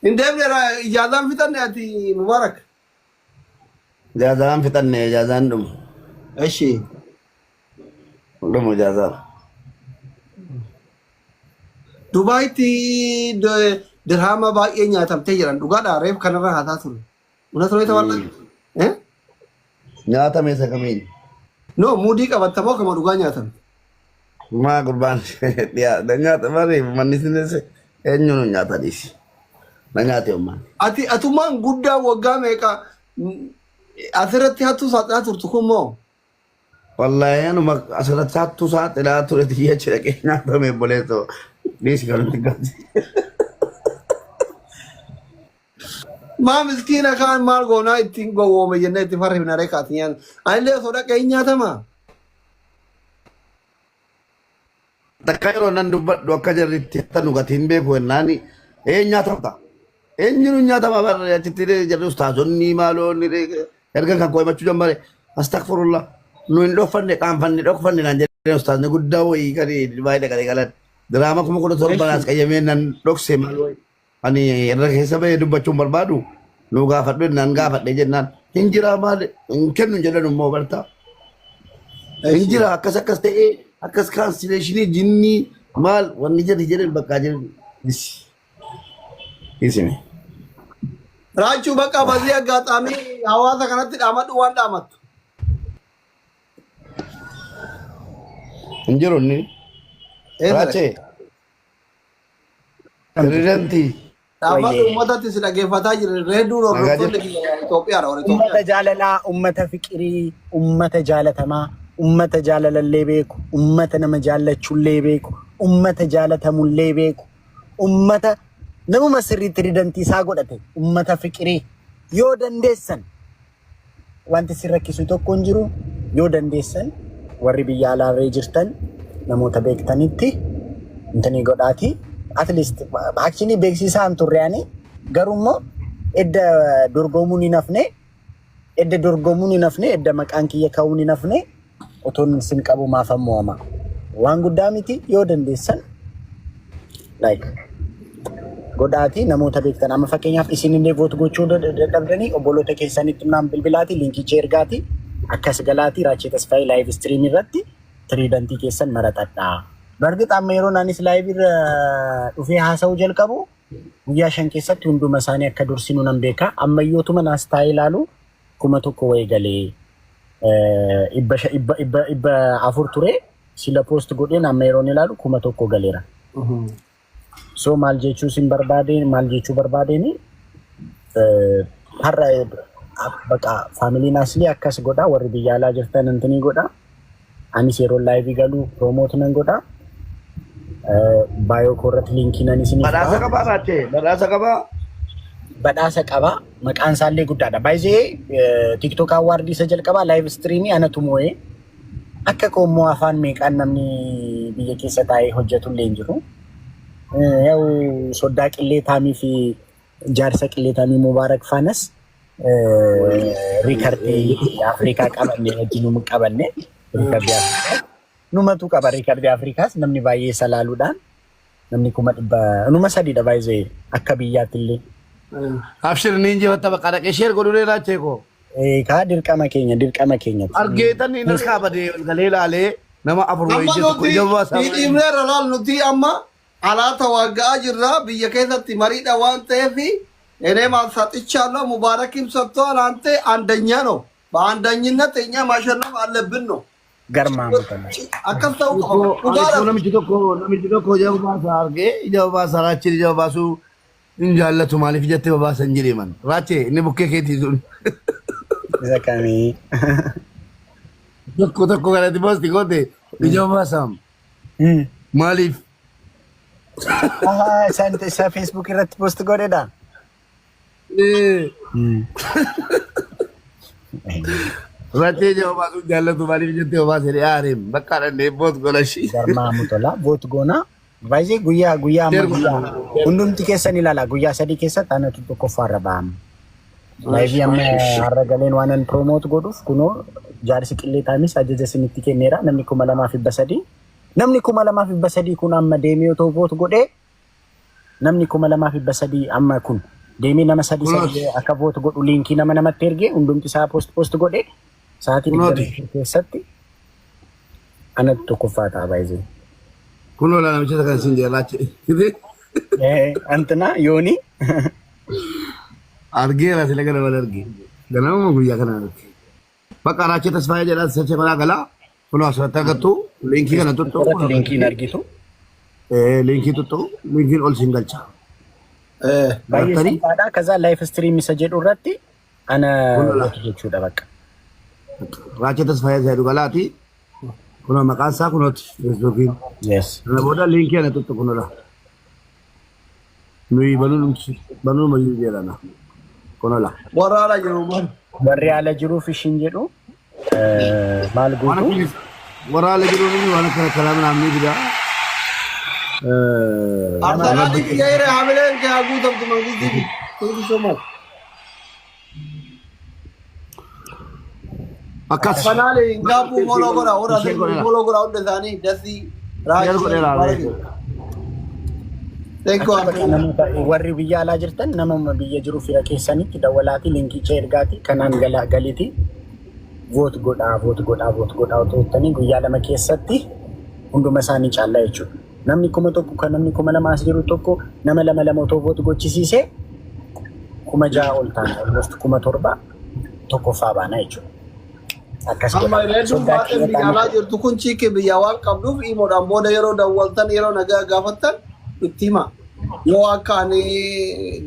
Hin deemne ijaazaan fixanne ati Mubaarak. Ijaazaan fixanne ijaazaan dhumu. Eshi. Dhumu ijaazaan. Dubaayitti dirhaama baay'ee nyaatamtee jiran dhugaadha reef kanarra haasaa ture. Una ture tawalla? Eh? Nyaatame isa kamiin? No, muudii qabatta moo kama dhugaa nyaatamte? Maa gurbaan dhiyaa nyaata marii manni sinis eenyuun nu nyaata dhiisi. Na nyaate ummaan. Ati atummaan guddaa waggaa meeqa asirratti hattuu saaxilaa turtu kun moo? Wallaahi anuma asirratti hattuu saaxilaa ture tiyya achi dhaqee nyaatame obboleessoo. Dhiisi kan nuti gaasi. Maa miskiina kaan maal goonaa ittiin gowwoome jennee itti farrifna ree kaati nyaata. Anillee osoo dhaqee hin nyaatamaa? Takka yeroo nan dubbadhu akka jarri itti hattanu gatiin beeku jennaan een nyaatamta. Eenyuun hin nyaatama barre achitti jarri ustaazonni maaloonni erga kan koo himachuu jammare astagfirullah nu hin dhokfanne qaanfanne dhokfanne naan jedhee ustaazni guddaa wayii kan baay'ee dhaqanii galan. Diraama 17,000 naas qayyamee nan dhokse maal wayii. Ani irra keessa bahee dubbachuun barbaadu nu gaafadhu jennaan gaafadhe jennaan hin jiraa maal hin kennu jedhan immoo bartaa. Hin jira akkas akkas ta'ee akkas kaansileeshinii jinnii maal wanni jedhi jedhan bakkaa jedhan isime. Raachuu bakka bazii aggaxaamii hawaasa kanatti dhaamadhu waan dhaamattu. Hin jiru inni. Raachee. Pirezidantii. Dhaabbata Wayyee. uummatatti si dhaggeeffataa jiran irra hedduun Nagaa hordoftoonni jirtu. kiyya Itoophiyaadha warra Ummata Itoophiyaa. jaalalaa, ummata fiqirii, ummata jaalatamaa, ummata jaalalallee beeku, ummata nama jaallachullee beeku, ummata jaalatamullee beeku, ummata namuma sirriitti ridantii isaa godhate, ummata fiqirii yoo dandeessan Wanti isin rakkisu tokko hin jiru. Yoo dandeessan warri biyya alaarree jirtan namoota beektanitti intanii godhaati. At least actually beeksisaa hin turre ani garuu immoo edda dorgomuun hin hafne edda dorgomuun hin hafne edda maqaan kiyya ka'uun hin hafne otoon isin qabu maafan mo'ama. Waan guddaa miti yoo dandeessan like godhaatii namoota beektan amma fakkeenyaaf isin illee vote gochuu dadhabdanii obboloota keessanitti naan bilbilaatii liinkicha ergaatii akkas galaatii Raachee Tasfaayee live stream irratti tiriidantii keessan maraxadhaa. Bargix amma yeroo anis live irra dhufee haasa'uu jalqabu guyyaa 5 keessatti hunduma isaanii akka dursinu nan beeka. Ammayyootuma naas taa'ee ilaalu 1000 wayii galee 400 ture sila post godheen amma yeroon ilaalu 1000 galeera. So maal jechuu sin barbaade maal jechuu barbaadeeni har'a baqa faamiliin aslii akkas godha warri biyya alaa jirtan intinii godha. Anis yeroo live galu promote nan godha. Baayoo koo irratti liinkii nan isiniif Badhaasa ka'a. qabaa raachee badhaasa qabaa. Badhaasa qaba. Maqaan isaallee guddaadha. Baay'ee TikTok award isa jalqabaa live streamii anatu moo'ee. Akka koo immoo afaan meeqaan namni biyya keessa taa'ee hojjetu illee hin jiru. Yaa'u soddaa qillee taamii fi jaarsa qillee taamii Mubaarak faanas riikardii Afrikaa qabanne wajjin qabanne riikardii Afrikaa. Numatu qaba riikardii Afrikaas namni baay'ee isa laaluudhaan namni 300,000 numa sadiidha baay'ee akka biyyaatti illee. Abshir ni injifatta bakka dhaqee sheer godhuu raachee koo. Kaa dirqama keenya dirqama keenya. Argeetan inni harkaa badee ol galee ilaalee nama afur wayii Amma jettu nuti ija baasaa. hidhiimneerra laal nuti amma alaata wagga'aa jirra biyya keessatti mariidha waan ta'eef እኔ ማሳጥቻለሁ። ሙባረክም ሰጥቷል። አንተ አንደኛ ነው። በአንደኝነት እኛ ማሸነፍ አለብን ነው Garmaamu kana. akkas ta'uu qaba. Dhugaadha. Namichi tokko ija baasaa argee ija baasaa raacheen ija baasuu hin jaallatu maaliif jettee babaasa hin jedhee man. Raachee inni bukkee keetii sun. Isa kamii? Tokko tokko kanatti boosti goote ija baasaam maaliif? Ahaa, isaan isa Facebook irratti post godhedha. Raachee ija baasuu hin jaallatu maaliif jettee babaasa jedhee aareem bakka dhannee boot godhashi. Garmaamu tola. Vote goona. Baay'ee guyyaa guyyaa amma guyyaa hundumti keessan ilaala. Guyyaa 3 keessatti anatu tokkoffaarra ba'ama. Laayivii amma har'a galeen waan an promote godhuuf kunoo jaarsi qillee taamis ajaja isinitti kenneera. Namni 2300. Namni 2300 kun amma deemee otoo vote godhee namni 2300 amma kun Deemee nama sadi Kunooti. sadi akka vote godhu liinkii nama namatti ergee hundumti isaa post post godhe sa'aatii Kunooti. 24 keessatti anatu tokkoffaa ta'a baay'ee. Kunoo laa namicha kan isin jeelaache. Antina yooni. Argeera sila ganama arge. Ganamuma guyyaa kana arge. Bakka Raachee Tasfaayee jedhaa search godhaa galaa. Kunoo asirratti argattu liinkii kana tuttu. Irratti liinkiin argitu. Liinkii tuttu liinkiin ol siin galcha. Baay'ee Argitanii? salphaadha. Kaza live stream isa jedhu irratti ana Kunoo laa. vote jechuudha bakka. Raachee Tasfaayee jedhu galaati. Kunoo maqaan isaa kunooti Feesbuukiin. Yes. Kana booda liinkii kana tuttu kunoo laa. Nuyi banuun banuun mayyuu jedhana. Kunoo laa. Warra ala jiru maal? Warri ala jiruuf ishiin jedhu maal Waan gootu? akka warra ala jiruuf waan akka karaa namni fida. Arsenal biyya hire hamileen kee haa guutamtu mangistii. Thank you so much. Akkas. Arsenal hin gaabbu follow godha warra Ishee godheera. follow godha hunda isaanii dasii Share godheera. Thank you Arsenal. Namoota warri biyya alaa jirtan nama biyya jiru fira keessanitti dawwalaati liinkicha ergaati kanaan gala galiiti vote godhaa vote godhaa vote godhaa otoo jettanii guyyaa 2 keessatti hunduma isaanii caallaa jechuudha. Namni 1000 kan namni 2000 as jiru tokko nama lama lama otoo vote gochisiisee 6000 ol taana almost 7000 tokkoffaa baana jechuudha. Akkas Amma godhaa. reeduun Soddaa baatee kiyya biyya taane alaa jirtu kun chiikii biyya waan qabduuf imoodhaan booda yeroo dawwaltan yeroo nagaa gaafattan itti hima. Yoo akka ani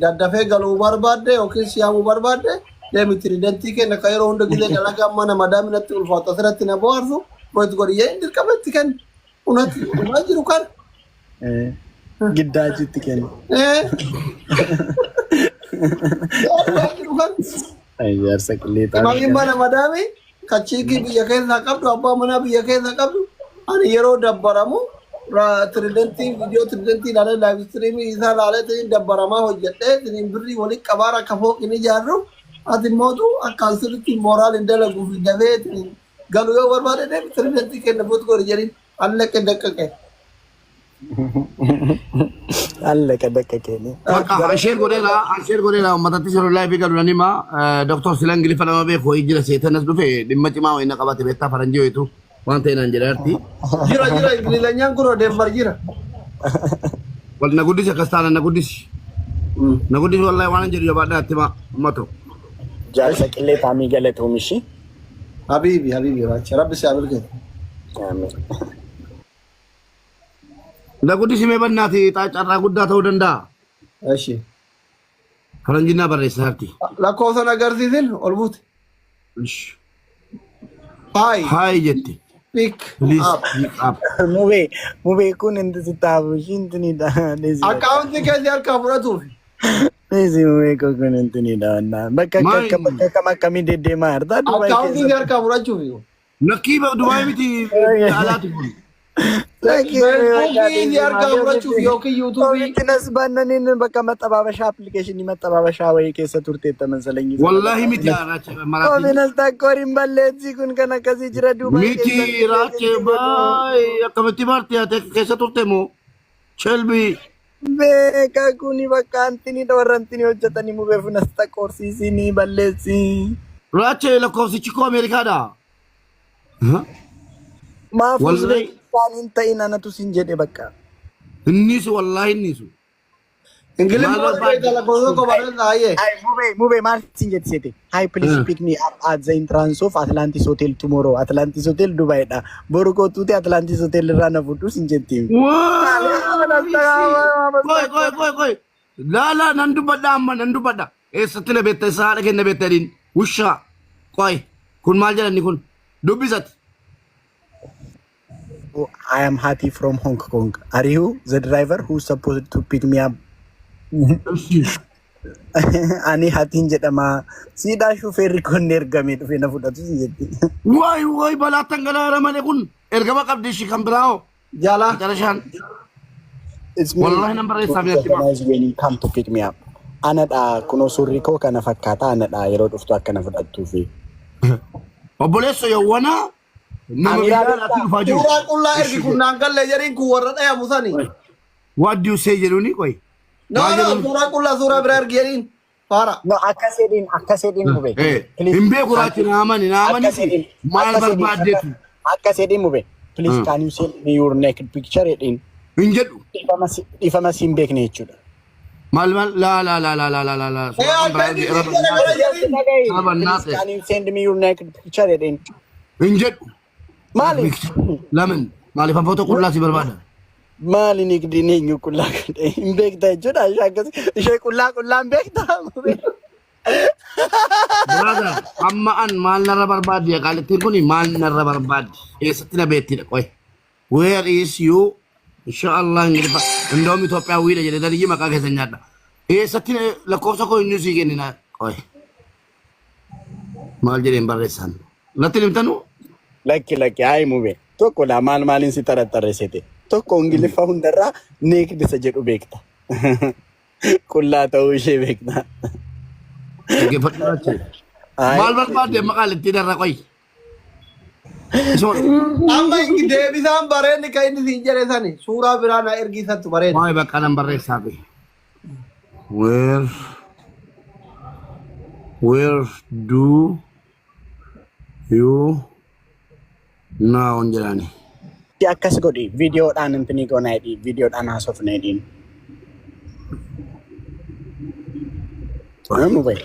daddafee galuu barbaadde yookiin siyaamuu barbaadde deemi tiridentii kenna kan yeroo hunda gisee dalagaa mana madaaminatti ulfaatu asirratti na bohaarsu vote godhi yee dirqama itti kenna. Unatti dhugaa jiru kana. Giddaajitti kenna. Dhugaa jiru kana. Ijaarsa qilleexaa. Mamiin mana madaami kan chiikii biyya keessaa qabdu abbaa manaa biyya keessaa qabdu ani yeroo dabbaramu tiridentii viidiyoo tiridentii ilaalee live streamii isaa ilaalee tiriin dabbaramaa hojjedhee tiriin birrii walitti qabaa rakka fooqin ijaarru ati mootu akkaan sirriitti mooraal hin dalaguuf dafee tiriin galu yoo barbaade deemi tiridentii kenna vote godhi jedhiin allaqe daqqaqe. Allaqa daqqaqeeni. Bakka share godheera share godheera uummatatti yeroo live galu nan hima. Doktor sila Ingiliffa nama beeku wayii jira seetanas dhufe dhimma cimaa wayii na qabate beektaa faranjii wayitu waan ta'e naan jedhaarti. Jira jira Ingilizanyaan kun Denver jira. Wal na guddisi akkas taana na guddisi. Na guddisi wallahi waan jedhu jabaadhaa itti hima uummatu. Jaarsa qillee taamii galatoomishii. Habiibi habiibi raacha rabbi si haa milkeessu. Amiin. Na guddisi mee bannaati carraa guddaa ta'uu danda'a. Eshi. Faranjiin naa barreessaarti. Lakkoofsa na agarsiisin ol buute. Hi. Hi jetti. Pick Please up. pick up. Mubee mubee kun inti sittaafu ishii intinidha. Akkaawuntii keessi harkaa fudhatuuf. Dhiisi mubee koo kun intinidha. Bakka Maal? akka bakka akkam akkamii deddeemaa jirta Dubaay Akkaawuntii keessa. harkaa fudhachuuf. Lakkii Dubaay miti alaati kun. Feesbuukii harkaa fudhachuuf yookiin yuutuubii. Ofitti nas baannaniin bakka maxxabaabashaa appilikeeshinii maxxabaabashaa wayii keessa turteetta masalanii. Wallahi miti raache maraati. Ofinas takkooriin balleessi kun kan akkasii jira Dubaay Miti raache baay akkamitti baarte ati keessa turte moo? Chelbi. Beeka kuni bakka antinidha warra antini hojjetanii mubee funas takkoorsiisinii balleessi. Raache lakkoofsichi koo Ameerikaadha. Maaf Wallahi. Uzbekistaan hin ta'in anatu sin jedhe bakka. Innisu wallahi innisu. Ingiliffa Maal warra beekta lakkoofsa tokko barreessa hayyee. Hi, Mube, Mube, maal sin jette seete? Hi, please pick me up at the entrance of Atlantis Hotel tomorrow. Atlantis Hotel Dubai dha. Boru kootuuti Atlantis Hotel irraa na fudhu sin jetti. Koi koi koi koi. Laa laa nan dubbadha amma nan dubbadha. Eessatti na beekta isa haadha kenna beekta jedhiin. Wushaa. Koi. Kun maal jedhanni kun? Dubbisati. I am Hati from Hong Kong. Are you the driver who supposed to pick me up? Ani Hatiin jedhama. Siidhaa shufeerri kun ergamee dhufee na fudhatu sin jetti. Waay waay balaa dhangala'aa malee kun ergama qabdi ishii kan biraa hoo. Jala. Macarashaan. It's me. Wallahi nan barreessaaf natti hima. Organize when you come to pick me up. Anadha kunoo suurri koo kana fakkaata anadha yeroo dhuftu akka na fudhattuufi. Obboleessa yawwanaa nama Amiraa biyya alaatti dhufaa jiru. Suuraa qullaa ergi kun naan galle jedhiin kun warra dhayamu sani. What do you say jedhuuni qoy. No Maal no jedhuun? suuraa qullaa suuraa biraa ergi jedhiin. Faara. No, akkas jedhiin, akkas jedhiin, Mube. Please. Hin beeku raachi, naa amani, naa Akkas amaniti. jedhiin, Maal akkas jedhiin, barbaaddeetu? Akkas jedhiin, Mube. Please, can you send me your naked picture jedhiin. Hin jedhu. Dhiifama si hin beekne jechuudha. Maal maal laa laa laa laa laa laa laa laa. Ee, akka inni siin jedhe kana jedhiin. Sabannaa Please, can you send me your naked picture jedhiin. Hin jedhu. Maali? Lamin maaliif foto qullaa si barbaada? Maali nigdiin eenyu qullaa godhe hin beekta jechuudha. Ishee akkas ishee qullaa qullaa hin beekta. Brother, amma an maal narra barbaaddi? Qaalittiin kun maal narra barbaaddi? Eessatti na beettidha qoy? Where is you? Inshallah Ingiliffa. Indoom Itoophiyaa wiidha jedhe daliyyi maqaa keessa nyaadha. Eessatti lakkoofsa koo eenyu sii kennina? Qoy. Maal jedheen barreessan? Natti himtanu? Lakki, lakki, hayi Mube. Tokko laa, maal maaliin si xaraxarreessite? Tokko Ingiliffa hundarraa naked isa jedhu beekta. Qullaa ta'uu ishee beekta. Dhaggeeffadhu achi. Hayi. Maal barbaadde amma qaalittii narra qoy? Amma deebisaan bareenni kan inni siin jedhe sani suuraa biraa na ergiisattu bareeda. Waa'ee bakka nan barreessaa fi. Where do you now jedhani. Akkas godhi, viidiyoodhaan intinii goonaa jedhi, viidiyoodhaan haasofna jedhiin. Mube.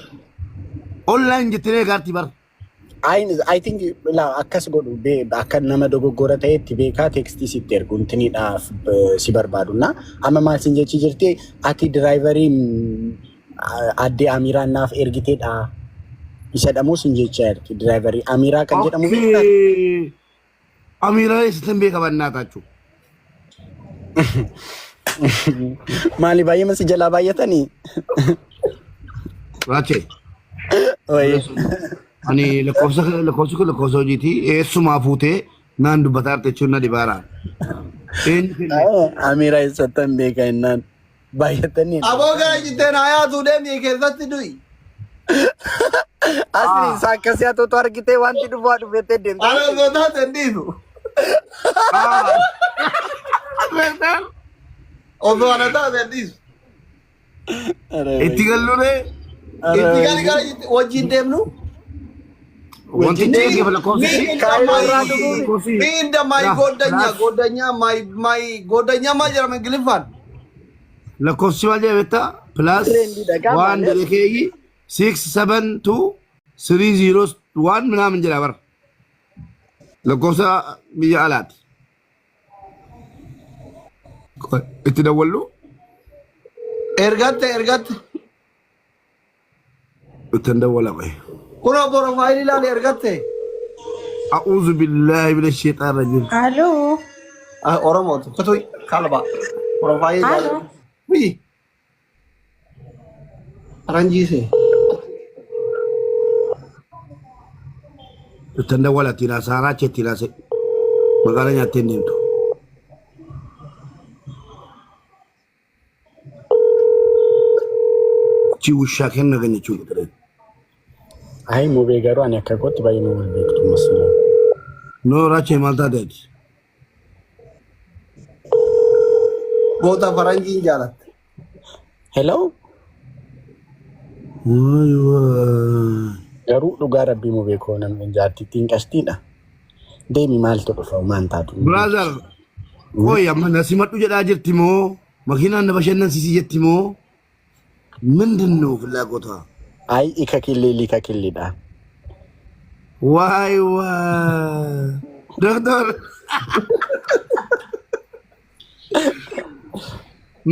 Online jettee eegaarti bar. I think la akkas godhu, akka nama dogoggora ta'etti beekaa text sitti ergu intiniidhaaf si barbaadu na amma maal sin jechi jirti, ati driverii addee Amiiraan naaf ergiteedha isa dhamoo sin jechaa jirti, driverii Amiiraa kan jedhamu beektaa? Okay. Amiira eessatti beeka bannaa taachuu? Maali, baay'ee si jalaa baay'atanii? Raachee. Wayii. Ani lakkoofsi kun lakkoofsa hojiiti. Eessumaa fuutee naan dubbataa jirti jechuun na dhibaara. Eenyu kenne? Amiiraa eessattan beeka jennaan baay'atanii. Aboo gara jitteen hayaatu deemee keessatti du'i. Asli isaa akkasii haa ta'utu argitee wanti dhufaa dhufeettee deemte. Ana osoo taate hin dhiisu. Osoo ana taate hin dhiisu. Itti galluudhee. Itti gali gara jitte wajjin deemnu. Wanti eegee lakkoofsi. Me and my godanya, godanya, my godanya maal jedhama Ingiliffaan? Lakkoofsi maal jedhama beektaa? Plus Trendiidha gaa one maal? jedhee keeyyi 6 7 2 3 0 1 ምናምን jedha bara. Lakkoofsa biyya alaati. Itti dawwallu. Ergatte, ergatte. Itti dawwala qoy. Kunoo profile ilaali, ergatte. أعوذ بالله من الشيطان الرجيم. Aloo. Ah, Oromootu. Kutu kalba. Profile ilaali. Aloo. Wi. Faranjiise. Itti dawwala ittiin haasaa raachee ittiin haasa'e. Magaalaa nyaattee hin deemtu. Chi ውሻ kenna ገኘችው ቁጥር Ayi Mubee, garuu ani akka kootti baay'ee nama wal beektu masla. No raachee maal taateeti? Goota faranjiin jaalatte. Hello. Garuu dhugaa rabbii, Mubee koo, namni jaartittiin qastiidha. Deemi, maaltu dhufa maan taatu. Brother, qoy amma na simadhu jedhaa jirti moo makiinaan na bashannansiisi jetti moo ምንድን ነው ፍላጎቷ? Ayi ika killee lika killiidha. ዋይ ዋይ ዶክተር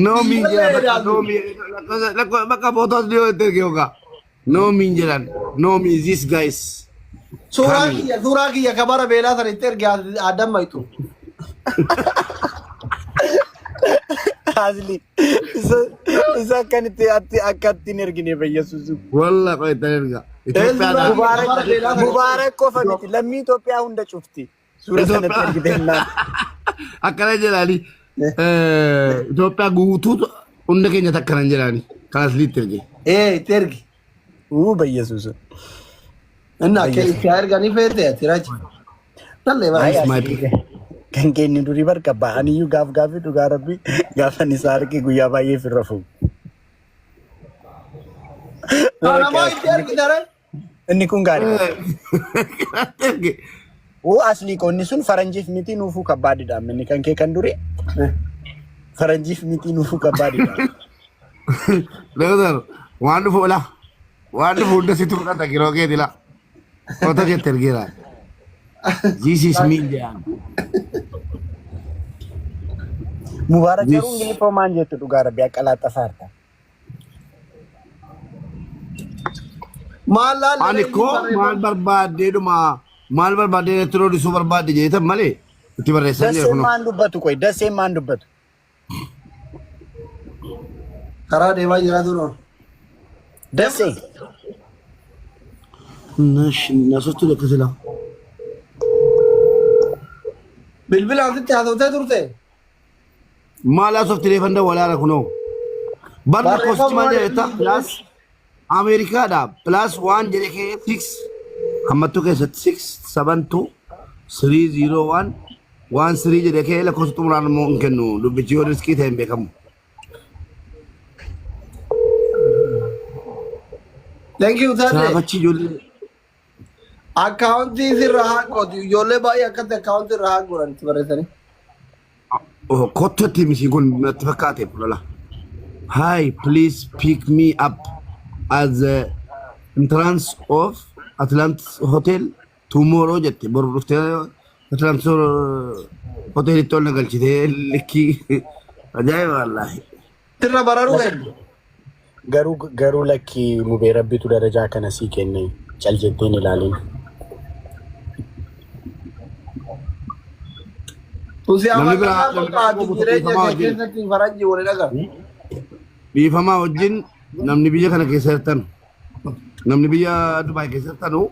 no miin jedhan bakka no miin bakka photos dhiyoo itti erge yookaan no miin jedhan no me this guys. Suuraa kiyya kabara beelaa sana itti erge addan mayitu. Asli isa akkanitti atti akka ittiin ergine bayyasuusu. Walla qoy itti erga. Itoophiyaadhaa. Mubaarak Mubaarak qofa miti, lammii Itoophiyaa hunda cufti. Suura sanatti ergite jennaan. Akkana jedhani Itoophiyaa guutuu hunda keenya takkanan jedhani kan asliitti erge. Ee, itti ergi. Uu bayyasuusu. Inni akka itti erganii feete ati rachi. Tallee bara. That's my Kan keenya durii barka ba'aniyyuu gaaf gaafii dhugaa rabbi gaafan isaa arge guyyaa baay'ee firra fuudhu. Anamaa itti argitare. Inni kun gaariidha. Woo aslii koo inni sun faranjiif miti nuufuu kabbaadidha. Inni kan kee kan durii faranjiif miti nuufuu kabbaadidha. Doktor, waan dhufu ola. Waan dhufu hunda situ fudhata kiroo keeti la. Foto keetti ergeera. This is me jedhaan. Mubaarak This. garuu ingiliffoo maan jettu dhugaa rabbi akka laaxafaarta. Maal laallee Ani inni koo maal barreeffama. barbaaddeedhuma maal barbaaddee natti roodisuu barbaadde jeetan malee itti barreessan jira Dasseen kunoo. maan dubbatu qoy dasseen maan dubbatu. Karaa deemaa jira turoon. Dassee Nasoftu lakkisila. Bilbilaan sitti haasawtee turte. Maal haasofti reefan dawwalaara kunoo. Bar lakkoofsichi Barreeffama maal maal jedha jettaa? jedhu Pilaas Ameerikaadha. Pilaas waan jedhe kee six hammattuu keessatti six seven two three zero one one three jedhe kee lakkoofsa xumuraan immoo hin kennu. Dubbichi yoo riskii ta'e hin beekamu. Thank you Tadde. Kanaaf achi ijoollee Akkaawuntii sirra haa gootu. Ijoollee baay'ee akkatti akkaawuntii irra haa godhan itti barreessanii. Oh, kottu itti misiin kun natti fakkaate lola. Hi, please pick me up at the entrance of Atlantis Hotel tomorrow jette. Boru dhuftee Atlantis Hotelitti ol na galchitee likkii. Ajaa'iba wallaahi. Sirra bararuu hedduu. Garuu garuu lakki mubee rabbitu darajaa kana sii kenne cal jettee hin ilaalin. Tusi Namni biraa amallaa namni biraa fakkaatu immoo jireenya dhiifamaa kee wajjin keessatti faranjii wal dhaga. dhiifamaa wajjin namni biyya kana keessa jirtan namni biyya Dubaay keessa jirtanu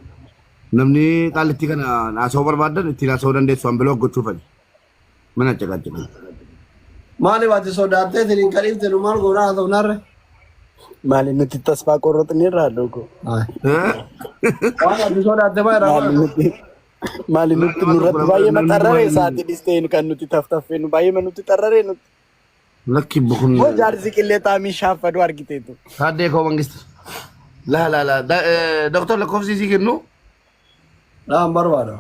namni qaalittii kana haasa'uu barbaadan ittiin haasa'uu dandeessu an biloo gochuufani. Mana caqacaqan. Maaliif ati sodaattee isiniin kan dhiifte nu maal goonaa haasofnaarre? Maali nuti tasfaa qorroxni irraa dhuguu. Waan ati sodaatte maa irraa Maali godhata? nuti maali nuti Nama tokko nurratti nama baay'ee namni maxxarrare waa'ee sa'aatii dhistee kan nuti taftaffee nu baay'ee nutti xarrare nuti. lakki bukun Moo jaarsi qillee taamii shaaffaduu argiteetu. taaddee koo mangist. Laa laa laa doktor lakkoofsi isii kennu Naan barbaada.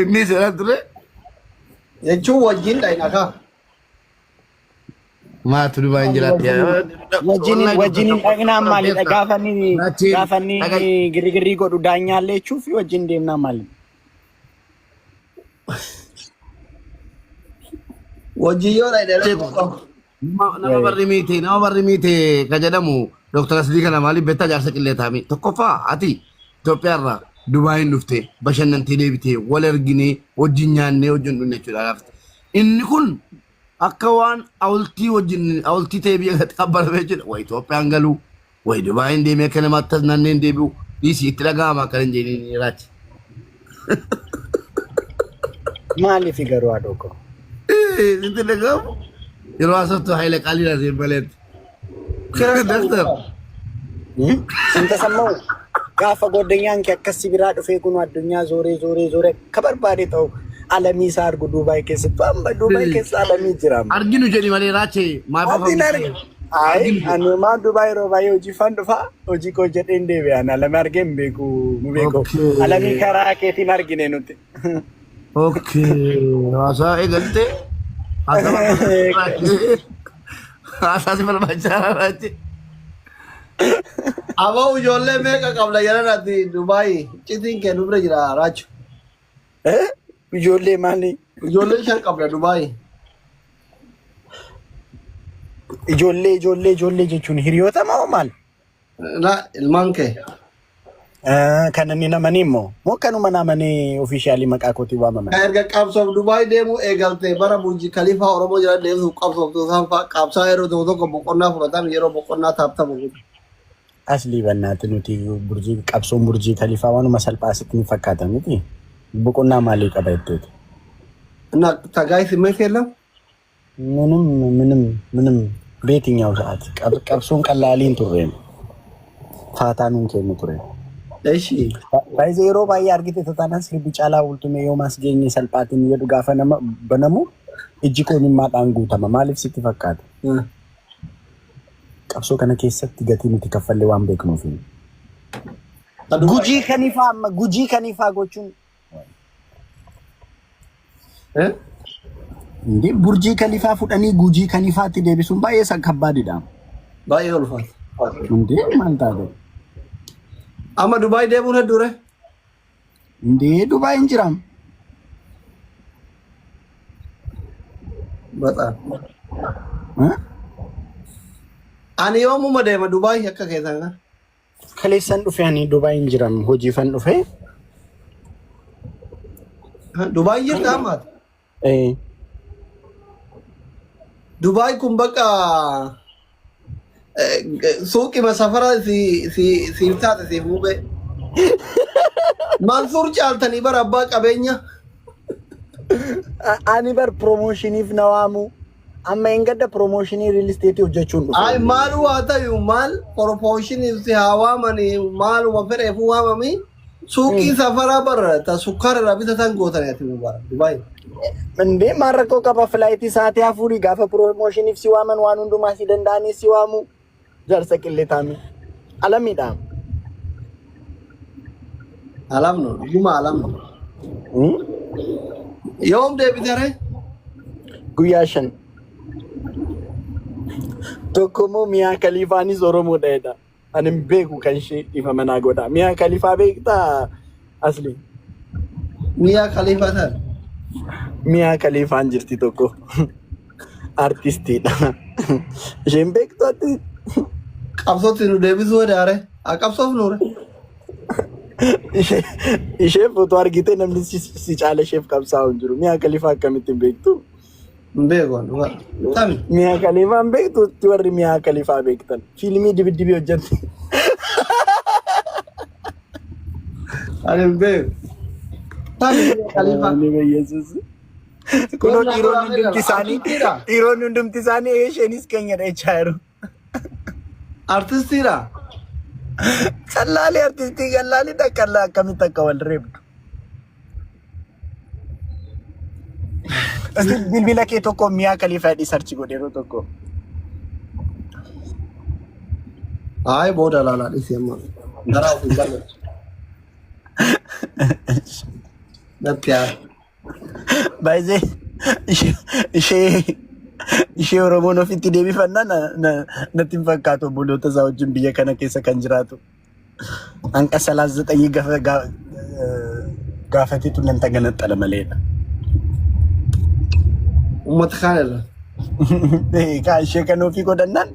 inni seeraan ture Jechuun wajjin dhayina kaa. maatu Dubaay hin jiraatti. Wajjin wajjin dhaqnaan maalidha gaafa inni Rachiin gaafa inni dhagaa girgirrii godhu daanyaallee jechuuf wajjin deemnaan maali. Wajjin yoo dhayine rakkoo qabu. Nama barri miite nama barri miite ka jedhamu Dr. Aslii kana maaliif beektaa jaarsa qillee taa'ame tokkoffaa ati Itoophiyaa irraa Dubaayin dhufte bashannantee deebitee wal arginee wajjin nyaannee wajjin dhunne jechuudha. Inni kun akka waan awultii wajjin awultii ta'ee biyya kanatti qabbarame jechuudha. Wayi Itoophiyaan galuu wayi Dubaayin deemee akka namaatti tas naanneen deebi'u dhiisii itti dhaga'ama akka hin jedhin raachi. Maaliif garuu haadhoo koo? Sitti dhaga'amu yeroo haasoftu haayila qaalii laasee maleetti. Doktor. Sintasammoo gaafa goddenyaan kee akkas si biraa dhufee kun addunyaa zooree zooree zooree akka barbaade ta'u alamii isaa argu Duubaay keessatti amma Duubaay keessa alamii jira amma. Arginu jedhi malee raachee maaf Ati hin argi. Ayi Arginu jedhi. ani maa Duubaay yeroo baay'ee hojii fan dhufaa hojii koo jedhee hin deebi'an alamii argee hin beeku nu beeku alamii Okay. karaa keetiin argine nuti. Okay. Haasaa eegalte. Haasaa barbaachisaa. Haasaa si barbaachisaa raachee. Aboo ijoollee meeqa qabda jedhan ati Dubaay citiin kee nu bira jira raachu. Eh? Ijoollee maali? Ijoollee shan qabda Dubaay. Ijoollee ijoollee ijoollee jechuun hiriyoota moo maal? Na ilmaan kee. Ah, Kan inni namanii immoo moo kanuma namanii ofiishaalii maqaa kootiin waamaman? Kan erga qabsoof Dubaay deemuu eegalte bara Burji Kalifaa Oromoo jala deemsuuf qabsooftu isaan fa'a qabsaa yeroo tokko tokko boqonnaa fudhatan yeroo boqonnaa taaptamu. Aslii bannaatti nuti burjii qabsoon burjii kalifaa waanuma salphaa sitti ni fakkaata miti. Boqonnaa maalii qaba jetteeti? እና ታጋይ ስሜት የለም ምንም ምንም ምንም በየትኛው ሰዓት qabsoon ቀላሊin turre faataa nuun kennu ture. እሺ Baay'ee yeroo baay'ee argite taanaan sirbi caalaa bultume yoo maas geenye salphaatiin jedhu gaafa nama banamu ijji koo imimmaadhaan guutama. Maaliif sitti fakkaata? Qabsoo kana keessatti gatii nuti kaffallee waan beeknuuf. Gujii kanifaa amma gujii kanifaa gochuun Eh? Indee burjii kalifaa fudhanii gujii kanifaatti deebisuun baay'ee isa kabbaadidha. Baay'ee ulfaata. Indee maal taate? Amma Dubaay deemuun hedduure. Indee Dubaay hin jiraam. Baxaan. Ani yoomuma deema Dubaay akka keessan kana. Kaleessan dhufe ani Dubaay hin jiram hojiifan dhufe. Dubaay jirta ammaati. Eh, Dubaay kun bakka suuqima safara si si siif taate siif mubee. Mansuur caaltanii bara abbaa qabeenya. Ani bar promoshiniif na waamu. Amma hin gadda promooshinii real estate hojjechuun dhufe. Ay maalu haa ta'u maal korpooshinii si haa waamanii maaluma fedheefuu waamamii suuqii safaraa bara ta sukkaara irraa bitatan gootanii ati bara Dubaay. Indee maal rakkoo qaba filaayitii sa'aatii afurii gaafa promoshiniif si waaman waan hundumaa si danda'anii si waamu jaarsa qilletaami. Alamiidha. Alamnu dhuguma alamnu. Yoom deebitaree? Guyyaa 5. Tokko immoo mi'aa kaliifaanis Oromoodha jedha. Ani hin beeku kan ishee dhiifama manaa godha. Mi'aa kaliifaa beektaa asli? Mi'aa kaliifaa ta'an. Mi'aa kaliifaan jirti tokko. Artistiidha. Isheen beektu ati? Qabsootti nu deebisuu hedaare. Haa qabsoof nuure. Ishee ishee footoo argitee namni si si caala isheef qabsaa'u hin jiru. Mi'aa kaliifaa akkamitti hin beektu? Hin beeku ani dhugaa. Tami. Mi'aa kaliifaa hin beektu itti warri mi'aa kaliifaa beektan. Fiilmii dibiddibii hojjette. Ani hin beeku. Tami mi'a kaliifaa. Ani Yesuus. Kunoo dhiironni hundumti isaanii Artistiidha. dhiironni hundumti isaanii isheenis keenyadha jechaa jiru. Artistiidha. Callaalee artistii callaalidha callaa akkamitti akka wal reebdu. Isti bilbila kee tokko mi'aa kaliifaa hidhii sarchi godhe yeroo tokko. Ayi booda laalaa dhisi amma. Garaa ofii balleessu. Natti haa. Baay'ee ishee ishee Oromoon ofitti deebifannaa natti hin fakkaatu obboloota isaa wajjin biyya kana keessa kan jiraatu. Hanqa salaas zaxanyii gaafateetu nan taganaxxala maleedha. Uummata kaan irra. Kaa ishee kan ofii godhannaan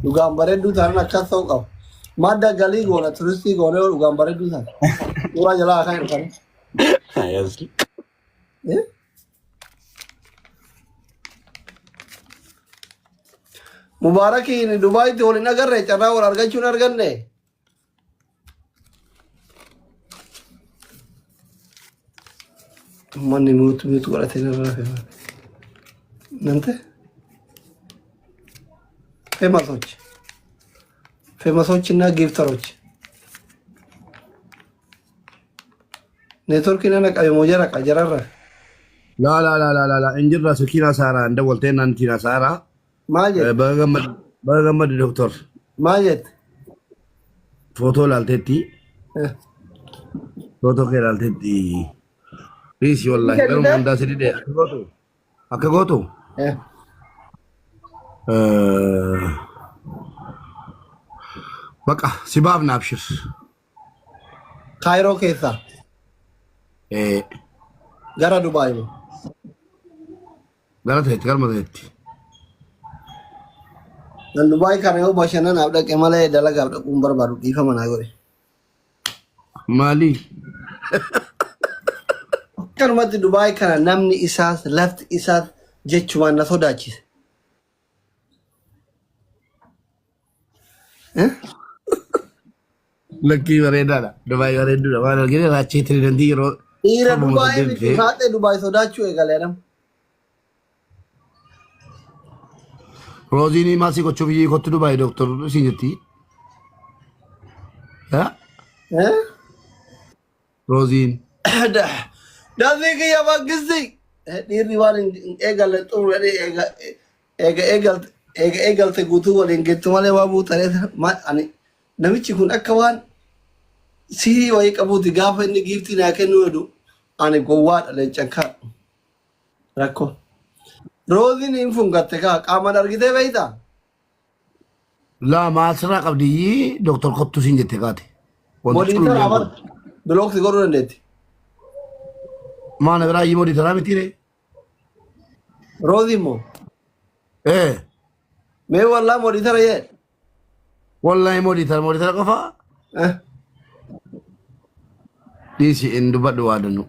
Dhugaan bareedduu taanaan akkas ta'uu qaba. Madda galii goona turistii goonee dhugaan bareedduu taana. Suuraa jalaa kan dhufan. Yes. Eh? Mubaarakiin Dubaayitti wal hin agarre carraa wal argachuu hin arganne. Uummanni muut muut godhatee narra rafe. Nante? Femasoch. Femasoch እና ጊፍተሮች ኔትወርኪin ana qabe moo jara qa jararra Laa laa laa laa laa laa hin jirra sikiina saaraa hin dawwaltee naan tiina saaraa. maal jette Baga gammad baga gammadi doktor. maal jette Footoo ilaalteetti footoo kee ilaalteetti. Dhiisi wallaahi garuma Kennite? hundaa si dide akka gootu akka gootu. Baqa si baafna abshir. Kaayiroo keessaa gara Dubaay moo? Gara ta'etti galma ta'etti. Nan Dubaay kana yoo bashannanaaf dhaqe malee dalagaaf dhaquu hin barbaadu dhiifama naa godhe. Maali? Akkanumatti Dubaay kana namni isaas lafti isaas jechumaan na sodaachise. Eh? Lakkii bareedaadha. Dubaay bareedduudha. Waan argine raachee tiriidantii yeroo Dhiira torbuma Dubaay saddeet miti dhufee. faaxee Dubaay sodaachuu eegale adam. Rooziin maal si gochuuf iyyuu kottu Dubaay dooktor siin jetti. Ha? Eh? Rooziin. Dasii kiyya baggisti. Dhiirri waan hin eegalle xumuru jedhee eega eega eegalte eega eegalte guutuu waliin gettu malee waa buutaree ani namichi kun akka waan sihirii wayii qabuuti gaafa inni giiftii naa kennuu jedhu ani gowwaadha leencan kaa rakkoo. Rooziin hin fungatte kaa qaamaan argitee beektaa? Laa maal sirraa qabdi doktor kottu siin jette kaate. Wanti Modiitara culullee abar kun. bilooksi godhuu dandeetti. Maana biraa iyyuu modiitaraa miti ree? Roozii immoo Ee. mee wallaa modiitara jee. Wallahi modiitara modiitara qofa Eh, dhiisi hin dubbadhu waa dannu.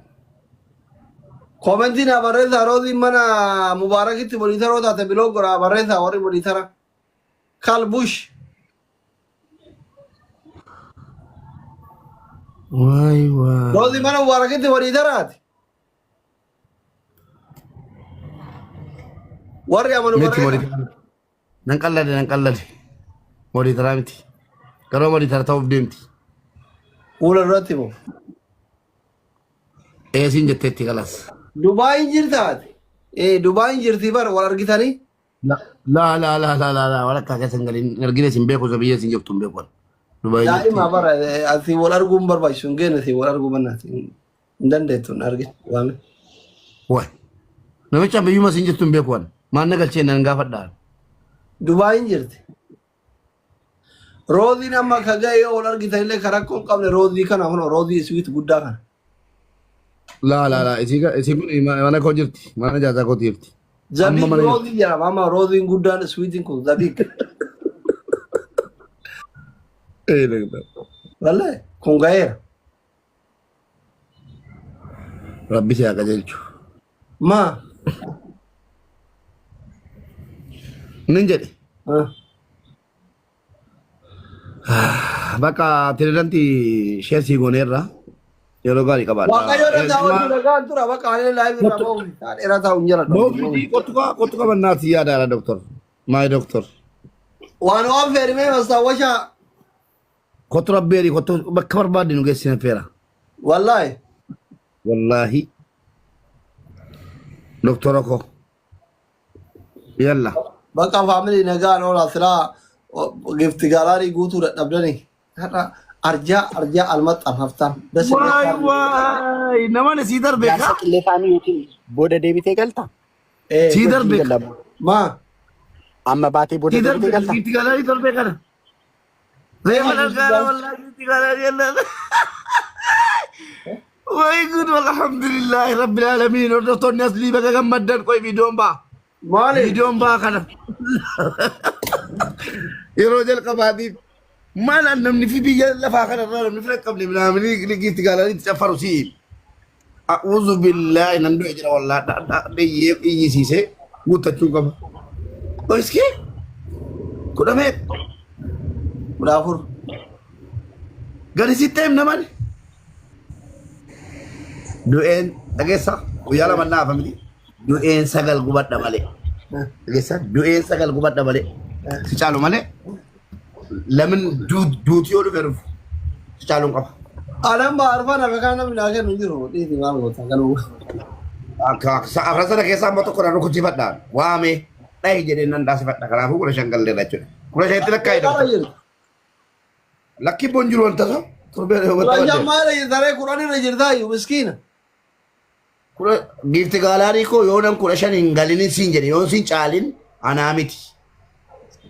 Koomentii naa barreessaa Rooziin mana Mubaarakitti modiitara yoo taate bilook godhaa barreessaa warri modiitara. Kalbush. Waay waay. Roozii mana Mubaarakitti modiitaraati. Warri amanu Miti barreessaa. modiitara. Nan qallade nan qallade. Modiitaraa miti. Garuu modiitara ta'uuf deemti. Fuula duratti moo. Ee siin jetteetti kalas. Dubaayin jirtaati. Eh Dubaayin jirti bar wal argitanii. La la la la la la la walakkaa keessa hin galin hin argine sin beeku isa biyya sin jirtu hin beeku. Dubaay jirti. Daa'ima bara asii wal arguun barbaachisu hin geenne asii wal arguu mannaati. Hin dandeettu hin argine waame. Waay. Namicha biyyuma sin jirtu hin beeku an. Maal na galchee nan gaafadha. Dubaayin jirti. Rooziin amma ka ga'e yoo wal argitan illee ka rakkoo hin qabne roozii kana kunoo roozii iswiit guddaa kana. Laa laa laa isii isii kun mana koo jirti. Mana jaarsaa kooti jirti. Amma Zabiik mana jirti. roozii jedhama amma rooziin guddaan iswiitiin kun zabiik. Ee lagda. Wallahi kun ga'eera. Rabbi si haa qajeelchu. Maa? Nin jedhe. Ah. Bakka pirezidaantii sheer sii gooneerra yeroo gaarii qabaadha. Waaqayyo irra taa'u nagaan tura bakka ani live irra ba'u dheeraa taa'u hin jala. Kottu kottu qabannaati yaadaadha doktor. Maay doktor. Waan waan feerimee mastaawwashaa Kottu rabbeeri kottu bakka barbaadde nu geessina feera. Wallaahi. Wallaahi. Doktora koo. Yalla. Bakka faamilii nagaan oolaa silaa gifti gaalaarii guutuu dadhabdanii. Har'a arjaa arjaa almaxxan haftaan. Dasi Waay waay namani sii darbe Jaarsa kaa. qillee faanii yookiin booda deebitee galta? Sii Wajjin darbe galla. Maa Amma baatee booda sii darbe deebitee galta? gifti gaalaarii torbee kana. Reefa dhalgaara wallaahi gifti gaalaarii yalla. Wayi gud alhamdulillahi rabbil alamin hordoftoonni aslii baga gammaddan qoy viidiyoon ba'a. Maali? Viidiyoon ba'a kana. Yeroo jalqabaatiif maal an namni fi biyya lafaa kanarraa namni fira qabne minaamini giifti gaalaarii itti caffaru si'i. A'uuzu billaahi nan du'e jira wallaahi iyyee iyyisiisee guuttachuu qaba. Iskee kudha meeqa 14. gadi sitti himna malee. Du'een dhageessa guyyaa lama naafa miti. Du'een sagal gubadha malee. Dhageessa du'een sagal gubadha malee. Si caalu malee. Lamin duuti yoo dhufe dhufu si caaluun qaba. Anam ba arfan hafe kana namni naa kennu hin jiru. Dhiisi maal goota kanuma. Akka afran sana keessaa immoo tokko na rukuchifadhaan waamee dhahi jedhee nan dhaasifadha. Kanaafuu 15 galleerra jechuudha. 15tti lakkaa'e Meeqarra doktor. jirta? Lakki boon jiru wanta isaa torbee 15 maal jirta ree 10 irra jirtaa iyyuu miskiina. Kudha giifti gaalaarii koo yoo nan 15 hin galinin siin jedhe yoo siin caalin anaa miti.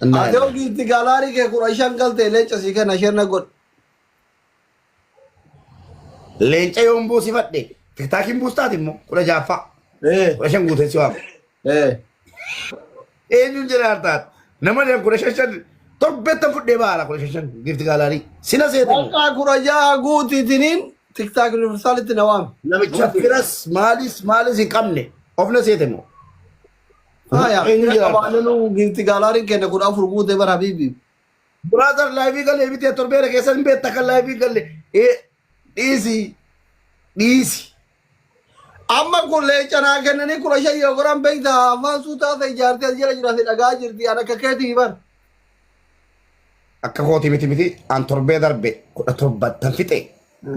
Ati yoo giifti gaalaarii kee 15 galte leenca sii kenna isheen na godhi. Leenca yoon buusifadhe tiktaakiin buustaati immoo 16ffaa Ee 15 guutee si waamu. ee. Eenyuun jedha hartaat nama jedhan 15 shan torbettan fudhee baara 15 shan giifti gaalaarii sina seete moo. Bakka 16 guutiitiniin tiktaak yuunivarsaalitti na waami. Namicha firas maalis maalis hin qabne ofna seete moo. Faaya Eenyuun fira jedha hartaat. qabaannuu giifti gaalaariin kenna 14 guutee bara habiibi. Brother laayivii galee miti torbeera keessa hin beekta kan laayivii galee dhiisi dhiisi. Amma kun leenca naa kennanii 15 yoo godhan beekta afaan suutaa ta'e ijaartee as jala jiraate dhagaa jirti an akka keetii bar. Akka kooti miti miti an torbee darbe 17ttan fixe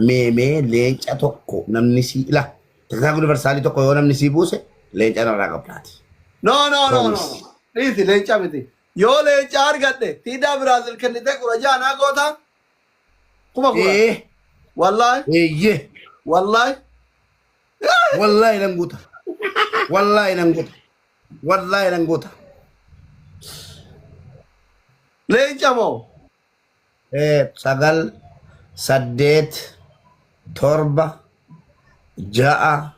meemee leenca tokko namni sii ila tiktaak universaalii tokko yoo namni sii buuse Leenca narraa qabdaati. No, no, no, no. Promise. Dhiisi, leenca miti. Yoo leenca argadhe siidaa Biraazil kennitee 16 naa goota, 10,000. Ee. Wallaahi. Eeyyee. Wallaahi. Wallaahi nan guuta. Wallaahi nan guuta. Wallaahi nan guuta. Leenca moo? 9, 8, 7, 6, 5, Yaa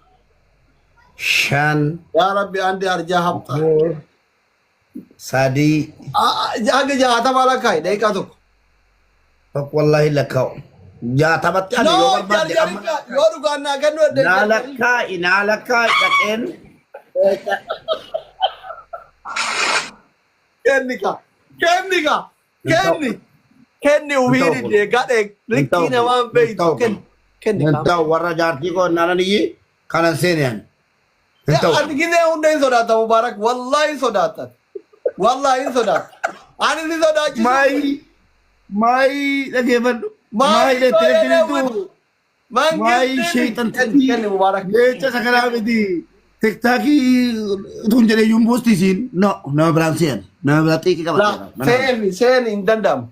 Rabbi, andi arjaa habxa. 4, 3. Haga 60 lakkaa'i daqiiqaa tokko. 1, wallaahi lakkaa'u. 60tti ani No, yoo barbaadde amma. Jarjarika yoo dhugaan naa kennu edde. Naa lakkaa'i, naa lakkaa'i dhaqeen. Kenni ka. Kenni ka. Kenni. Kenni Hin ufii ta'u. didee gadhee Hin likkii ta'u. namaan Hin beeytu ta'u. kenni. Kenni Hin ka. ta'u, warra jaartii koo naanan iyyi kanan seene ani. Hin ta'u. Ati gisee hunda hin sodaata, Mubaarak. Wallaahi hin sodaata. Wallaahi hin sodaata. Ani si sodaachisu. Maayi maayi dhageeffadhu. Maayi Maayi leettirettiritu. Maayi Mangistiin. sheexantitti. Kenni, Mubaarak. Leenca isa kanaa miti. Tiktaakii utuun jedhee iyyuu hin buustisiin. No, nama biraan se'an. Nama biraa xiiqii La, qabateera. seeni seeni, hin danda'amu.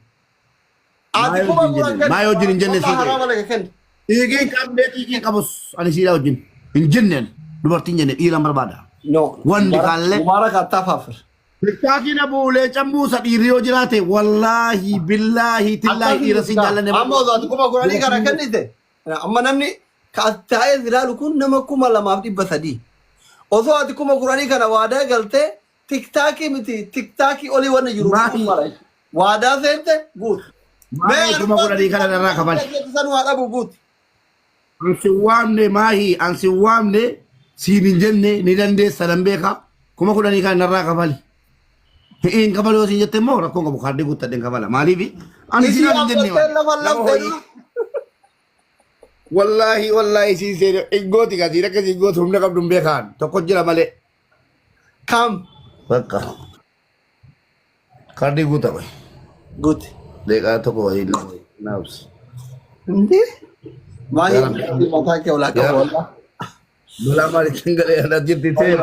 Ati Maayi kuma wajjin kudhan jenne. kenni. Maayi wajjin hin jenne Wallah sii haraama ta'e. laka kenni. Xiiqii hin qabne, xiiqii hin qabus. Ani siidhaa wajjin. Hin jenneen. Dubartiin jenne dhiira barbaada. No. Wanni kaallee. Mubaarak attafaafir. Tiktaakiin abuu leencan buusa dhiirri yoo jiraate, wallaahi billaahi tillaahi dhiira siin jaallanne. Amma osoo ati 10,000 kana kennite, amma namni ka as taa'ee ilaalu kun nama 2,300. Osoo ati 10,000 kana waadaa galtee, tiktaakii miti, tiktaakii olii wanni jiru Maahi. mara. Waadaa seente guutu. Maahi, 10,000 kana narraa kafali. San waa dhabu guutu. Ansi waamne maahi, ansi waamne siin hin jenne, ni dandeessa nan beeka, 10,000 kana narraa kafali. Hin kafalu yoo siin jette immoo rakkoon qabu, kaardii guuttadheen kafala. Maaliif ani Isii siin hin jenne. ammattee lafa Nama laftee. horii. Wallaahi wallaahi siin seene hin gooti ka siin akka siin gootu humna qabdu hin beekaan tokko jira malee. Kam? Bakka. Kaardii guutame. Guuti. Deeqaa tokko wayii lama naabsi. Hindi? Maahi mataa kee olaa qabu wallah. Balaa maalitti galee ala jirti ta'e.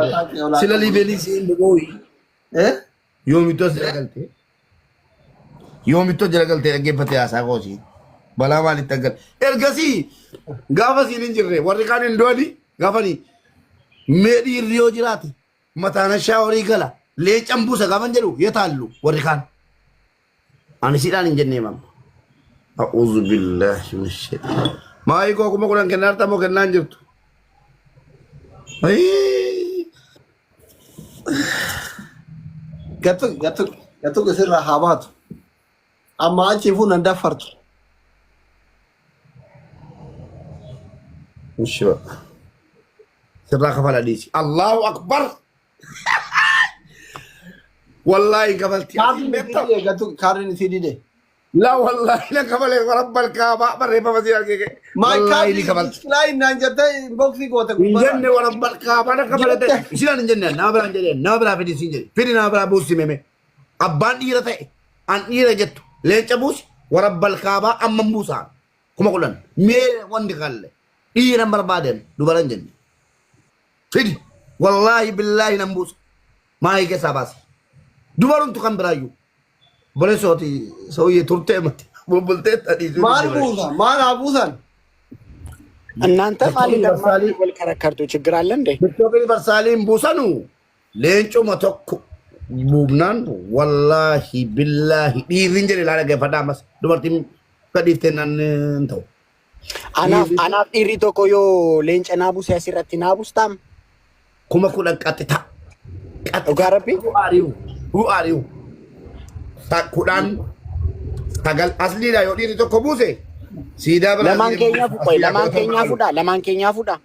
Sila liibeelii siin dhugooyi. Eh? Yoomittuu as jala galtee. Yoomittuu as jala galtee dhaggeeffatee haasaa koosii. Balaa maalitti galee. Ergasii gaafa siin hin jirre warri kaan hin du'ani gaafani mee dhiirri yoo jiraate mataan shaaworii gala leencan buusa gaafan jedhu yetaallu warri kaan. Ani siidhaan hin jennee mamma. A'uudhu billaahi min shaitaan. Maayii koo 10,000 kennaa jirta moo kennaa hin jirtu? Ayii. Gattu gattu gattu sirraa haa baatu. Amma achi fuun nan daffartu. Ishi baqa. Sirraa kafala dhiisi. Allahu akbar. Wallaahi kafalti. Kaardiin isii dide, gattu kaardiin isii dide. La wallaahi na kafalee, rabbal kaabaa barreeffama si argee. My Wallaahi ni kaardiin kafalti. decline naan jettee inboxii goote Hin gubbarra. jenne, warabbal kaabaa na kafalate. Jette. Isilaan hin jenne, nama biraan jedhee nama biraa fidi siin jedhe. Fidi, nama biraa buusi meme. Abbaan dhiira ta'e an dhiira jettu leenca buusi, warabbal kaabaa amma buusaa. 10,000. Mee wanti kalle dhiira hin barbaaden dubara hin jenne. Fidi, wallaahi billaahi nan buusa. Maayii keessaa baasi. Dubarumtu kan biraayyuu. Bolesooti ሰውዬ turtee mati bulbultee tadhiisuu. Maal buusa? Maal haa buusan? እናንተ ማን ወልከረከርቱ ችግር አለ እንዴ? TikTok universaaliin buusanu leencuma tokko buufnaan, wallaahi billaahi dhiirri hin jedhe laa dhaggeeffadhaa, ammas dubartiin gadhiiftee nan hin ta'u. Anaaf dhiirri tokko yoo leenca naa buuse asirratti naa buustaam? 10,000 qaxxita. Dhugaa Rabbi? Who are you? Who are you? 10, 9 asliidha yoo dhiirri tokko buuse siidaa biraa. Lamaan keenyaa qoy, lamaan keenyaa fudha, lamaan keenyaa fudha.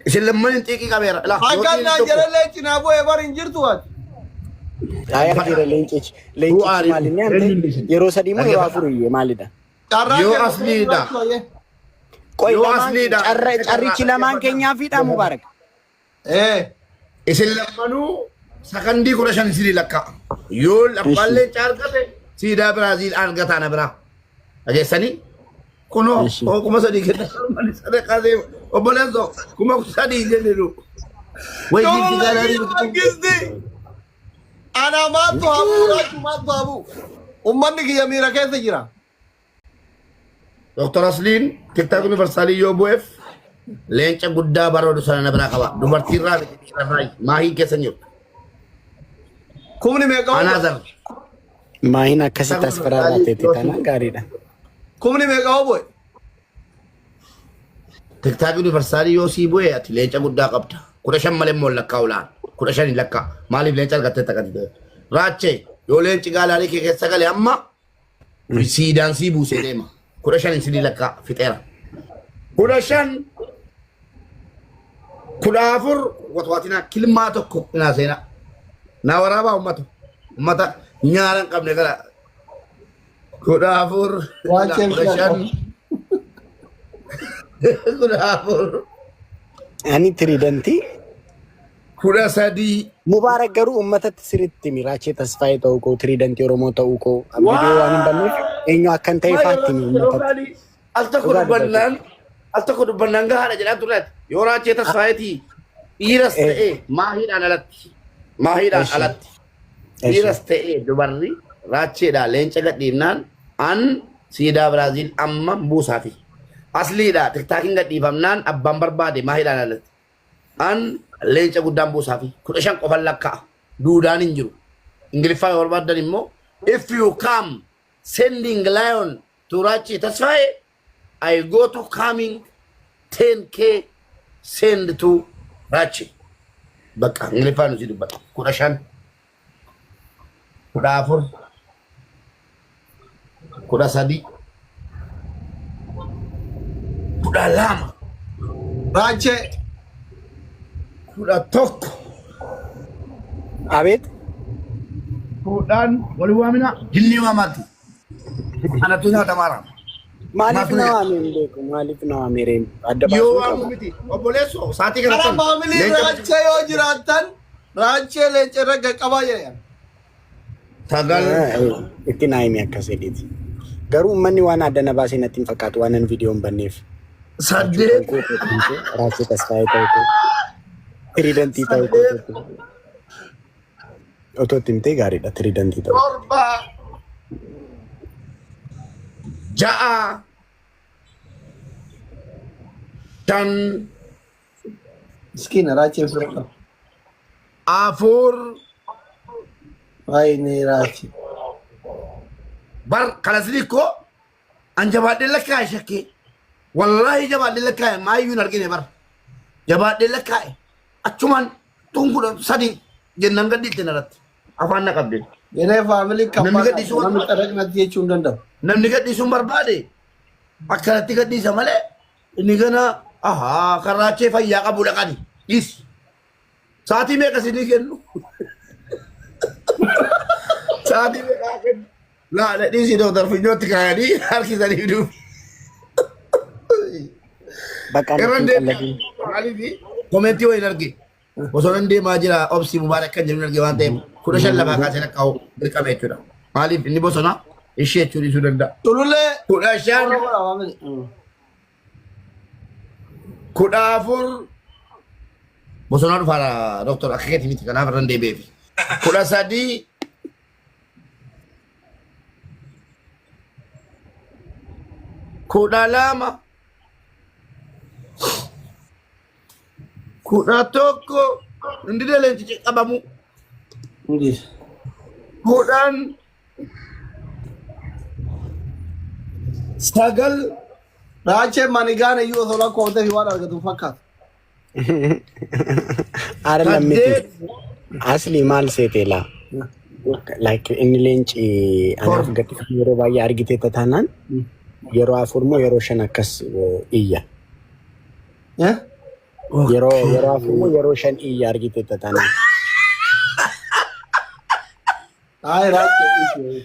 Isin lamman xiiqii qabeera. Laa, yoo Akkan dhiirri naan tokko- jedhan leenci naa bu'ee bar hin jirtu ati. Ay argeera leencichi. Who are Leencichi you? maali inni ante Eenyuun isin? yeroo sadii moo yeroo afur iyyee maalidha? Carraa Yoo kee asliidha. Qoy, Yoo lamaan asliidha. carrichi lamaan keenyaafiidha, Mubaarak. Eh. Isin lammanuu sakandii 15 isinii lakkaa. Yoo abbaan leencaa argate siidaa Biraaziil argataa na biraa. Dhageessanii? Kunoo Ishi. 3,000 kenna, sadaqaa deema. Obboleessoo, 3,000 jenniru. Way giifti Culullee gaalaarii kiyya mangisti. Ana maaltu habuu raachuu maaltu habuu. Ummanni kiyya miira keessa jira. Dr. Asliin TikTok Universaalii yoo bu'eef leenca guddaa baroodu sana na biraa qaba. Dubartiirraa miti dhiirarraa maahiin keessa hin jiru. Kumni meeqa Anaa hoo zar. Maahiin akkasitti as biraa laateetti taanaan gaariidha. Kumni meeqa hoo bu'e? TikTok Universaalii yoo sii bu'e ati leenca guddaa qabda. 15 malee immoo lakkaa'u laan. 15 hin lakkaa. Maaliif leenca argattee takka ta'e? Raachee yoo leenci gaalaarii kee keessa gale amma siidaan sii buusee deema. 15 hin sinii lakkaa fixeera. 15, 14 watwaatinaa kilmaa tokko naa seenaa. Naa waraabaa ummata. Ummata nyaara hin qabne gara 14, Waan 15, ceemsaa 14, Ani tiriidantii 13. Mubaarak garuu uummatatti sirriitti himi. Raachee Tasfaayee ta'uu koo, tiriidantii Oromoo ta'uu koo, viidiyoo waan hin banneef eenyu akkan ta'e faatti himi uummatatti. Al tokko Dhugaa dubbachuu. dubbannaan al tokko dubbannaan gahaadha jedhaa turreet. Yoo Raachee Tasfaayeetii dhiiras ta'e maahiidhaan alatti. Maahiidhaan Eshi. alatti. Eshi. Dhiiras ta'e dubarri Raacheedhaa leenca gadhiifnaan an siidaa Biraaziil amma buusaafi. Asliidha tiktaakiin gadhiifamnaan abbaan barbaade maahiidhaan alatti. An leenca guddaan buusaafi 15 qofan lakkaa'a. Duudaan hin jiru. Ingiliffaa yoo barbaaddan immoo if you come sending lion to Raachee Tasfaayee I go to coming 10K send to Raachee. Bakka Ingiliffaan nuti dubbata. 15, 14, 13, 12, Raachee. 11. Abeet. 10 wal waamina jinnii waamaatti. Anatu nyaatamaara. Maaliif Maaf na na waame hin beeku? Maaliif na waame ree? Adda Yoo baasuu waamu qaba. miti obboleessoo sa'aatii Kara kanatti faamilii leenca Raachee yoo jiraattan Raachee leenca irra qaqqabaa jedhan. 9. Itti naa himi akkas jedheeti. Garuu uummanni waan adda na baasee natti hin fakkaatu waan an viidiyoo hin banneef. Raachuu ta'uu 8. koo ta'uu koo, Raachee Tasfaayee ta'uu koo, tiriidantii ta'uu koo 8. otoo itti himtee gaariidha tiriidantii ta'uu. 7, 6, 5. Miskiina Raacheen fira qaba. 4. Waayinee Raachee. Bar kalasli koo an jabaadhee lakkaa'e shakkee. Wallaahi jabaadhee lakkaa'e maayyuu hin argine bar. Jabaadhee lakkaa'e achumaan tun 13 jennaan gadhiitte narratti. Afaan na qabde. Yeree faamilii Namni kabbaa gadhiisuu namni barbaade. xaraqnatti jechuu hin danda'u. Namni gadhiisuun barbaade akkanatti gadhiisa malee inni gana ahaa kan Raachee fayyaa qabu dhaqani. Dhiisi. Sa'aatii meeqa isinii kennu? Sa'aatii meeqa kennu? Laa dhiisi Dooktar Finyootti kaayanii harkisanii fiduuf. Bakka Irra natti hin deebi'a. qalladin. Maaliif komentii waliin arge. Osoo nan deemaa jira obsi Mubaarak kan jedhu arge waan ta'eef 15 lafaa kaasee lakkaa'u dirqama jechuudha. Maaliif inni bosona ishee jechuu dhiisuu danda'a. Culullee 15, 14 bosonaa dhufaara doktor akka keetii miti kanaaf irra deebi'eefi. 13, 12, 11 hundi leencichi qabamu. 10, 9. Raacheen manigaan iyyuu osoo lakkoofte fi waan argatu hin fakkaatu. Aara lammiti. 8. Asli maal seete laa? Like inni leenci anaaf 7. gadhifamu yeroo baay'ee argite taanaan yeroo afur moo yeroo shan akkas iyya. Eh? Yeroo afur moo yeroo shan iyya argite taanaan. Ay Raachee.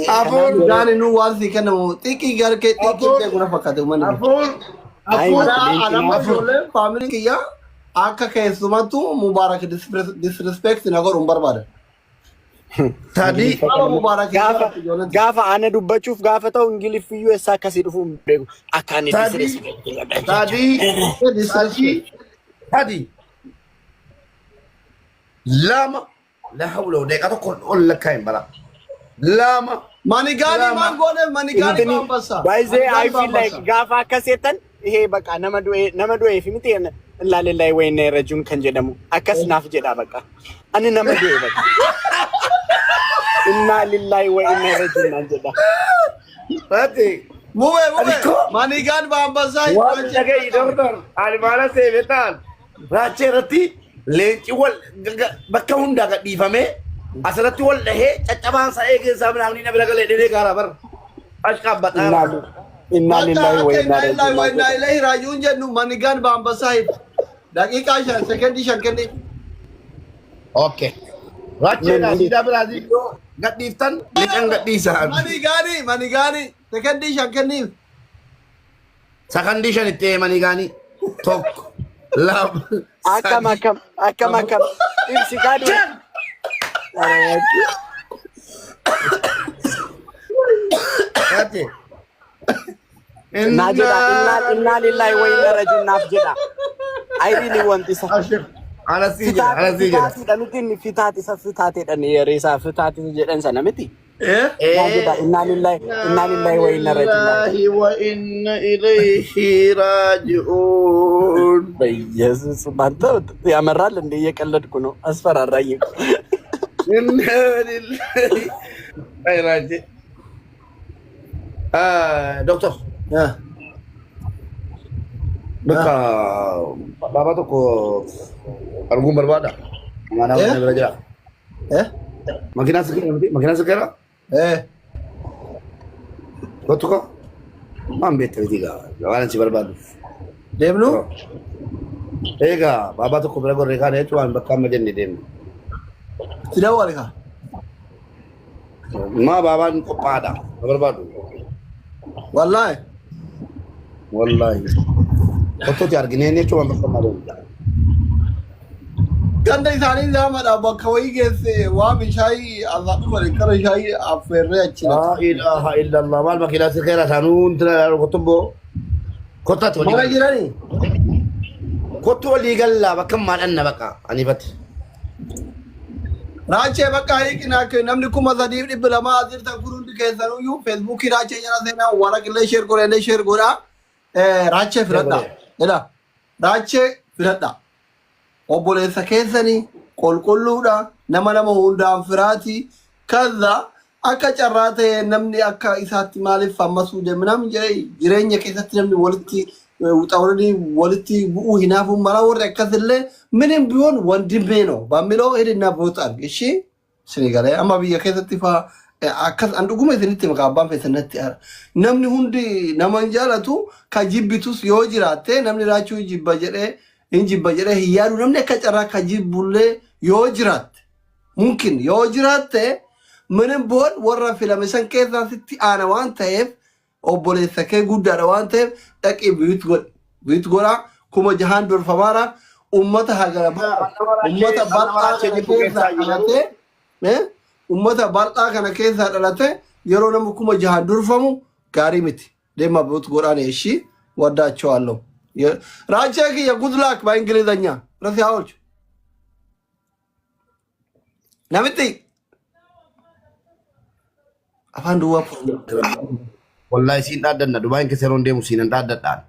4. Gaani nu waan sii kennamu xiqqii garkee xiqqii 4. beeku na fakkaate uummanni kun. 4. Ay 4. miti Ana leenci anamma maal 4. ijoolleen faamilii kiyya akka keessumattuu Mubaarak disrespect na godhu hin barbaadan. 3. Ingiliffa Qaama kana Mubaarak hin gaafa jaallattu ijoolleen. gaafa ana dubbachuuf gaafa ta'u ingiliffiyyuu eessaa akkasii dhufuu hin beeku. Akka ani 3. disrespect godha 3. 3. Disrespect. 3. Lama, la hawla, daqiiqaa tokko ol lakkaa'in bara. Lama, Manigaani lama. maal goone manigaani Intini baambassa. by the I Manigaani feel like baambassa. gaafa akkas jettan ይሄ በቃ nama du'ee fi miti innaa lillahi wa inna ilaihi rajiun kan jedhamu akkas naaf jedha በቃ ani nama du'e በቃ innaa lillahi wa inna ilaihi rajiun naan jedha. Ati, Mube ani mube ko manigaan baambassaa waan raachee dhaga'i doktor ani maala seeme ta'an raachee irratti leenci wal bakka hundaa gadhiifamee asirratti wal dhahee caccabaan isaa eegee isaa midhaan na bira galee dheedee gaara bara ashqaabbadhaa. Innaa Bakka lillahi wa akka innaa innaa ilaihi lillahi wa rajiun naan innaa jedha. ilaihi raaji'uun jennu manigaan baambassaa hidha. Daqiiqaa 5 sekendii 5 kenni. Okay. Raachee Min siidaa Biraaziil yoo gadhiiftan leencan gadhiisaa. Manigaani manigaani sekendii 5 kenniif. Sakandii 5 itti eemanii gaanii tokko lama Akkam sadi akkam akkam afur akkam ibsi kaadhu. shan. Raachee. Naa jedha Innaa innaa lillahi wa inna rajiun naaf jedha. I really want isa. Ashir. Anasii jedha Fitaate anasii jedha. fitaateedha miti inni fitaate isa fitaateedha yeroo isaa fitaate jedhan sana miti. Eh? Naa jedha innaa lillahi wa inna rajiun naaf jedha. Lillahi wa inna ilayhi raaji'uun. በኢየሱስ አንተ ያመራል እንደ እየቀለድኩ ነው። አስፈራራኝ እኮ። Inna lillahi. Ay raajee. Doctor. Bakka baabaa tokko arguun barbaada. Mana Eh? bira jira. Eh? Makiinaa sirkeera miti? Makiinaa sirkeera? Eh? Kottu ko? Maan beekta miti gaa. Waan si barbaadu. Deemnu? Egaa baabaa tokko bira gorree kaane jechuun waan bakka amma jenne deemne. Si dawwale kaa? Maa baabaan qophaa'aadha. Na barbaadu. Wallaahi. Wallaahi. Kottuuti argineen jechuun waan bakka amma deemne. Ganda isaanii lamadha bakka wayii geesse waami shaayii azaa dhufan kara shaayii affeerree achi naqe. Laa ilaaha illallah maal makiinaa sirkeera isaanuu intina kottummoo kottaatti walii Mana galla. jiranii? Kottu walii gallaa bakka ammaa dhanna bakka anifatti. Raachee bakka hiiqina namni 3200 as jirtan kun hundi keessanuyyuu feesbuukii raachee jala seenaa waraqillee share godha illee share godha. Raachee filadhaa. Jedha. Raachee filadhaa. Obboleessa keessanii qulqulluudha nama nama hundaan firaati. Kaza akka carraa ta'e namni akka isaatti maaliif fammasuu deemnam jedhee jireenya keessatti namni walitti wuxawanii walitti bu'uu hinaafuun mara warri akkasillee ምንም ቢሆን ወንድሜ ነው በሚለው ሄድና ቦታ አድርግ። እሺ ስኒገለ amma biyya keessatti fa akkas an dhuguma isinitti maqaa abbaan feesannatti namni hundi nama hin jaalatu ka jibbitus yoo jiraatte namni raachuu jibba jedhee hin jibba jedhee hin yaadu namni akka carraa ka jibbullee yoo jiraatte mumkin yoo jiraatte ምንም ቢሆን warra filame san keessaa sitti aana waan ta'eef obboleessa kee guddaadha waan ta'eef dhaqii vote godhi vote godhaa 6000 dorfamaara ummata hagara ummata bal'aa kana keessaa dhalate ummata bal'aa kana keessaa dhalate yeroo namni 6000 durfamu gaarii miti deema vote godhaan እሺ ወዳቸዋለሁ ራቼ kiyya good luck በእንግሊዘኛ ረሲያዎች namitti afaan duwwaa. Wallahi siin dhaaddanna Dubaayin keessa yeroo deemu siin dhaaddadhaan.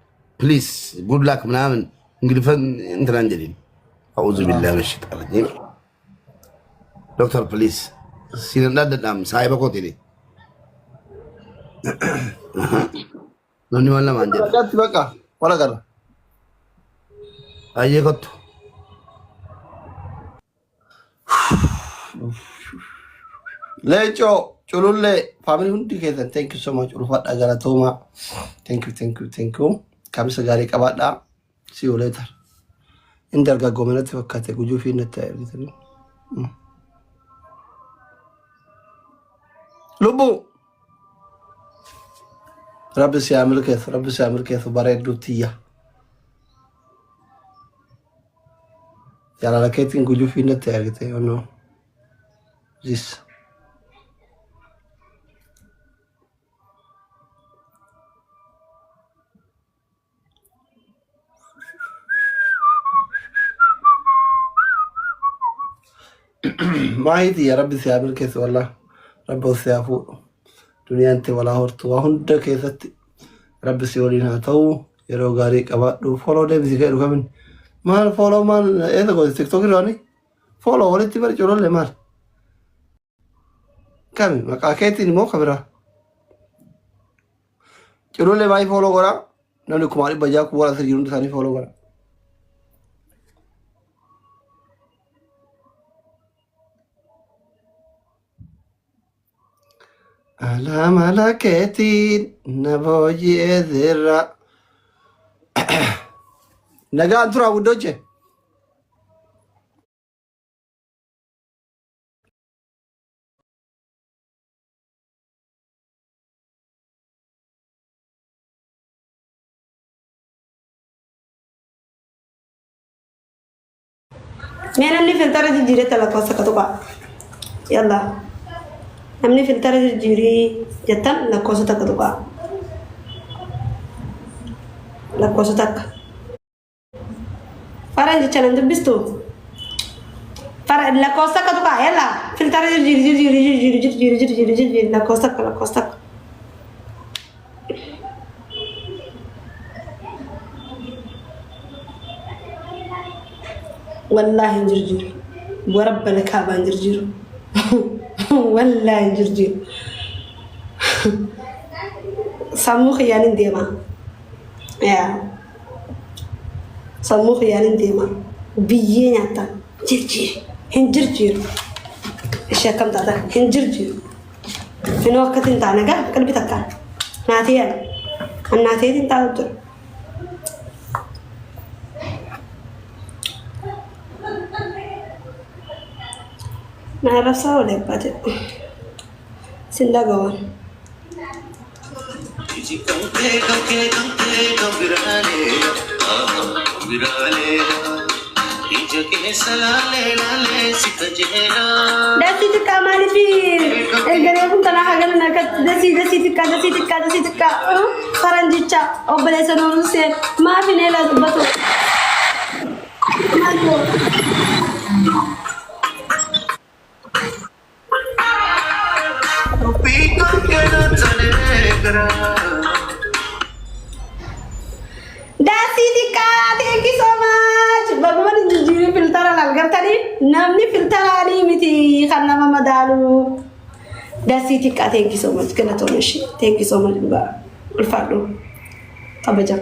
Please good luck ምናምን እንግሊፈን እንትን jedhin. أعوذ بالله من الشيطان الرجيم. Doctor please siin dhaaddadhaan saahiba kootiin. Namni waan lamaan jedha. Nagatti bakka wala gara. Ayyee kottu. Leencoo culullee family hundi keessan thank you so much ulfaadhaa galatoomaa. Thank you, thank you, thank you. Kamisa gaarii qabaadhaa. See you later. Inni dargaggoome natti fakkaate gujuu fi natti argitanii. Lubbuu rabbi si haa milkeessu rabbi si haa milkeessu bareedduu tiyya. Jaalala keetiin gujuu fi natti argite no. This. Maahii tiyya rabbi si haa milkeessu wallah. Rabbi ol si haa fuudhu. Duniyaan tee walaa hortu waa hunda keessatti rabbi si waliin haa ta'u. Yeroo gaarii qabaadhu. Follow deebisi ka'e dhukamin. Maal follow maal eessa gooti TikTok irraani? Follow walitti bari cololle maal? Kami maqaa keetiin immoo kabiraa? Cololle baay'ee follow godhaa. Namni 600,000 kun warra asirra jiru hundi isaanii follow godhaa. Alaamala keetiin na booji'ee zirra. Nagaan turaa guddoche. Mee namni filtara jijjiiretta lakkoofsa takka tuqaa. Yalla. Namni filtara jijjiirii jettan lakkoofsa takka tuqaa. Lakkoofsa takka. Faranjicha nan dubbistu. Fara lakkoofsa takka tuqaa. Yalla. Filtara jijjiiri jijjiiri jijjiiri jijjiiri jijjiiri jijjiiri lakkoofsa takka lakkoofsa takka. Wallaahi hin jirjiiru. Warabba lakaabaa hin jirjiiru. Wallaahi hin jirjiiru. Sammuu kiyyaan hin deema. Yaa. Sammuu kiyyaan hin deema. Biyyee nyaata. Jirjiiri. Hin jirjiiru. Ishee akkam taata? Hin jirjiiru. Inoo akkatti hin taane gaa qalbii takka naatii yaada. Kan naateetiin taa'u jira. Na arrabsaa oole abbaa jedhu. Sin dhaga'uun. Dasii xiqqaa maaliif erga reefuun tanaa hagana akkatti dasii dasii xiqqaa dasii xiqqaa dasii xiqqaa faranjicha obboleessa nuuruu seen maaf hin eelaa dubbatu. Maaloo. Dasii xiqqaa thank you so much. Baguma hin jijjiirin filtara laal gartanii namni filtaraanii miti kan nama madaalu. Dasii xiqqaa thank you so much galatoon ishee thank you so much dhugaa ulfaadhu kabaja.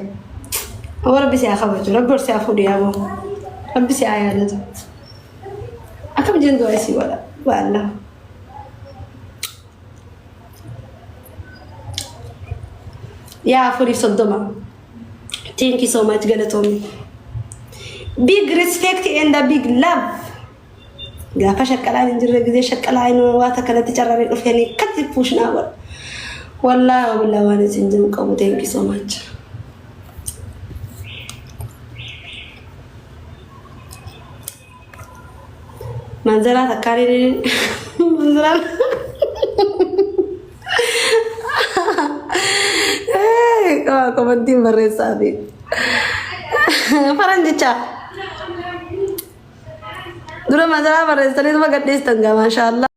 Rabbi si haa kabaju rabbi ol si haa fuudhu yaa boo rabbi si haa yaadatu. Akkam jentu du'a isii godha waalla. Yaa 34:30. Thank you so much galatoomi. Big respect and a big love. Gaafa shaqqalaan hin jirre gizee shaqqalaa inni waa takka natti carraree dhufeeni akkatti push naa godha. Wallaahi wabillaa waan isin jiru qabu thank you so much. Manzaraa takkaan manzaraan komantiin barreessaa fi faranjicha dura manzaraa barreessanii tuma gadhiistan gaa maashaallah.